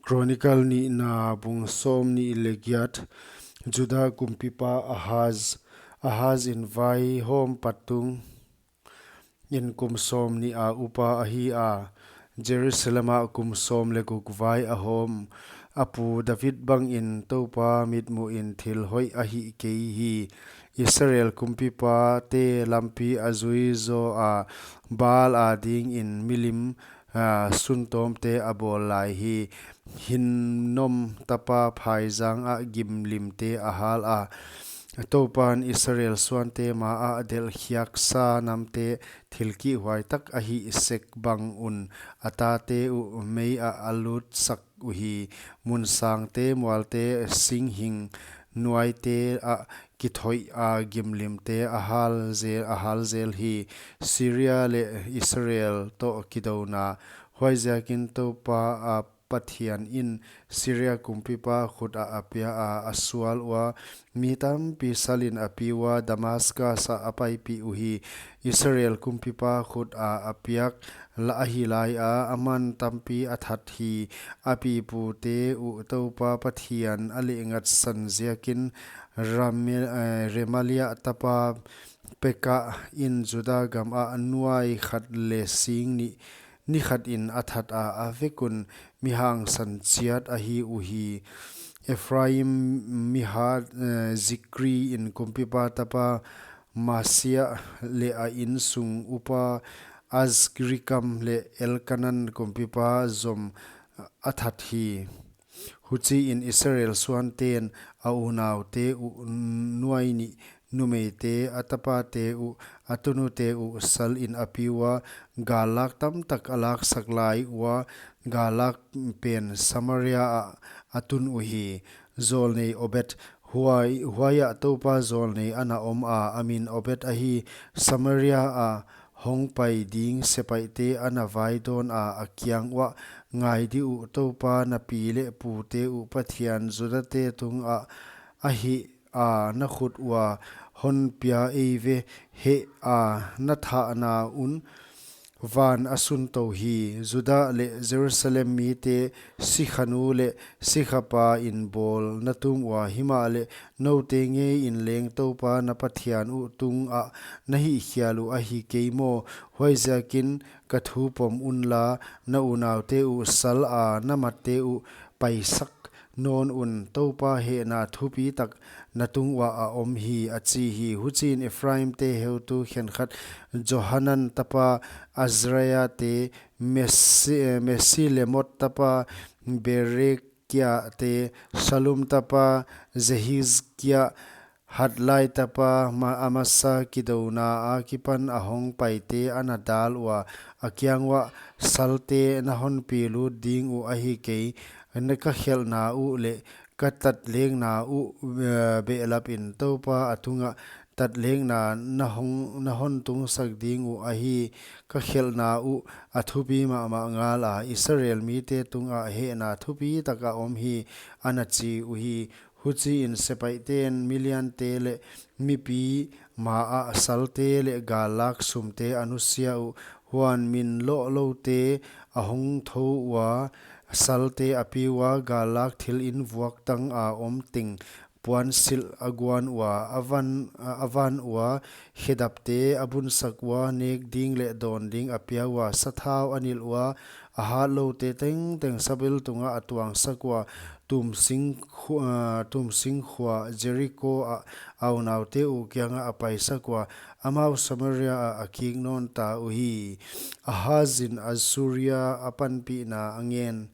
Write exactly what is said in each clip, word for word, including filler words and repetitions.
Chronicle nihna bung sawmnih leh giat. Juda kumpipa Ahaz. Ahaz in vaihawm pat tung in kum sawmnih a upa ahi a, Jerusalem ah kum sawm leh guk vai a hawm. A pu David bangin Toupa mitmuhin thil hoih a hih kei hi. Israel kumpipate lampi a zui zaw a, Baal adingin milim, a, suntawmte a bawl lai hi. Hinnom tapa phaizang ah gimlimte a hal a, Toupan Israel suante ma ah delhkhiaksa namte thil kihhuai tak a hih sek bang un a tate uh mei ah a lutsak uhi. Mun sangte, mualte, singhing nuaite ah kithoih a gimlimte a hal zel, a hal zel hi. Syria leh Israel toh kidouna. Huaiziakin Toupa a Pathian in Syria kumpipa khut ah a pia a, a sual ua, mi tampi salin a pi ua, Damascus ah a paipih uhi. Israel kumpipa khut ah a piak la ahi lai a, aman tampi a that hi. A pipute uh Toupa Pathian a lehngatsan ziakin Rame-, eh, Remalia tapa Pekah in Juda gam ah nuai khat leh sing nih ni khat in a that a, a vek un mi hangsan chiat ahi uhi. Ephraim mihat, eh, Zikri in kumpipa tapa Maaseia leh a insung upa Azrikam leh Elkanan kumpipa zom a that hi. Huchiin Israel suanten a unaute uh nuai nih, numeite, a tapate uh, a tunute uh salin a pi ua, gallak tamtak a laksak lai ua, gallak pen Samaria ah a tun uhi. Zawlnei Obed. Huai, huaiah Toupa zawlnei ana om a, a min Obed ahi. Samaria a hong pai ding sepaihte ana vaidawn a, a kiang uah, ngai di uh, Toupa na pi leh pute uh Pathian Judate tungah a hih a, na khut ua hon pia eive, heh a, na thahna un van a suntou hi. Juda leh Jerusalem mite sikhanu leh sikhapa in bawl na tum ua, himahleh noute ngeiin leng Toupa na Pathian uh tungah na hihkhial uh ahi kei maw? Huaiziakin ka thu pom unla, na unaute uh sal a, na matte uh paisak nawn un, Toupa hehna thupitak na tung uah a om hi, a chi hi. Huchiin Ephraimte heutu khenkhat, Johanan tapa Azariate, Mesi-, eh, Mesilemot tapa Berekiate, Sallum tapa Jehizkia, Hadlai tapa Ma-, Amasa kidouna akipan a hong paite ana dal ua, a kiang uah, salte na hon pilut ding uh ahi kei, na ka khelhna uh leh ka tatlekna uh, eh, behlapin Toupa a tungah tatlekna na hon, na hon tungsak ding uh ahi, ka khelhna uh a thupi mahmah ngal a, Israel mite tungah hehna thupitak a om hi, ana chi uhi. Huchiin sepaihten miliante leh mipi ma ah salte leh gallak sumte a nusia uh, huan min lohloute a hong thou ua, salte a pi ua, gallak thil in vuaktang a om teng puansilh a guan ua, a van, a van ua, khedapte a bunsak ua, nek ding leh dawn ding a pia ua, sathau a nilh ua, a hatloute tengteng sabiltung ah a tuangsak ua, tumsing khu-, ah, tumsing khua Jeriko ah a unaute uh kiangah a paisak ua, amau Samaria ah a kik nawn ta uhi. Ahazin Assuria a panpihna a ngen.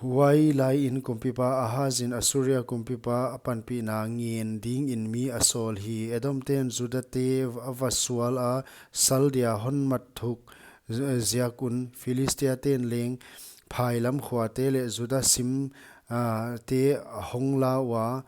Huai laiin kumpipa Ahazin Assuria kumpipa a panpihna ngen dingin mi a sawl hi. Edomten Judate a va sual a, sal dia hon mat thuk ziak un, Philistiaten leng phailam khuate leh Juda sim, ah, te hong la ua,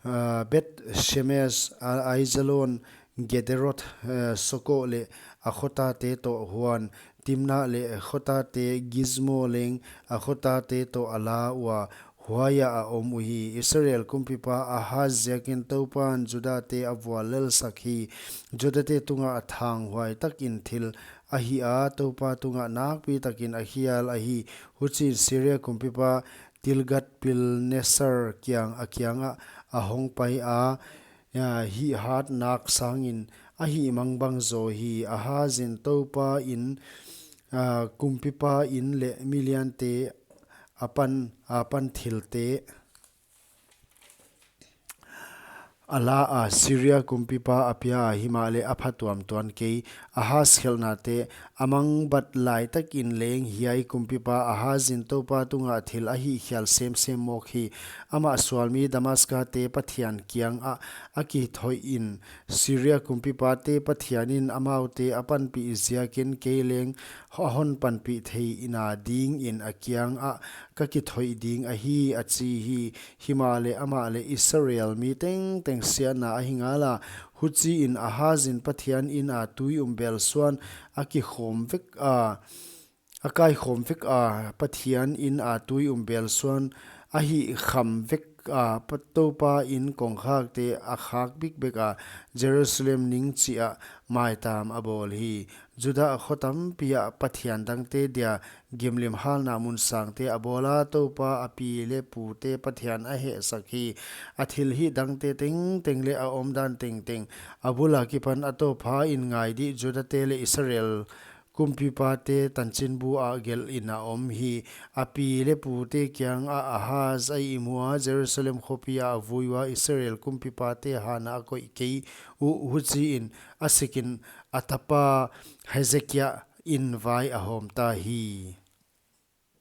ah, Beth Shemesh, ah, Aijalon, Gederoth, eh, Soko leh a khotate toh, huan Timna leh a khotate, Gizmo leng a khotate toh a la ua, huaiah a om uhi. Israel kumpipa Ahaz ziakin Toupan Judate a vuallelsak hi. Judate tungah a thanghuai takin thil ahia, Toupa tungah nakpitakin a khial ahi. Huchiin Syria kumpipa Tilgat-pilneser kiang, a kiangah a hongpai a, hihhatnak sangin a hihmang bang zaw hi. Ahazin Toupa in, kumpipa in leh miliante a pan, a pan thilte a la a, Syria kumpipa a pia a, himahleh a phatuam tuan kei. Ahaz khelhnate. A mangbat laitakin leng hiai kumpipa Ahazin Toupa tungah thil a hihkhial semsem mawk hi. Amah sualmi Damaskate pathian kiangah a kithoihin, Syria kumpipate pathianin amaute a panpih ziakin kei leng a hon panpih theihna dingin a kiangah ka kithoih ding ahi, a chi hi. Himahleh amah leh Israel mi tengteng siatna ahi ngala. Huchiin Ahazin Pathian ina tui um belsuan a kikhawm vek a, a kaikhawm vek a, Pathian ina tui um belsuan a hihkham vek a, Toupa in kongkhakte a khak bikbek a, Jerusalem ning chiah maitam a bawl hi. Judah kho tampi ah pathian dangte dia gimlim halna mun sangte a bawl a, Toupa a pi leh pute Pathian a hehsak hi. A thilhih dangte tengteng leh a omdan tengteng, a bul akipan a tawpin ngai dih Judate leh Israel kumpipate tanchinbu ah gelhin a om hi. A pi leh pute kiangah Ahaz a ihmu a, Jerusalem khopi ah a vui ua, Israel kumpipate hana a koih kei uh. Huchiin a sikin a tapa Hezekiah in vai a hawmta hi.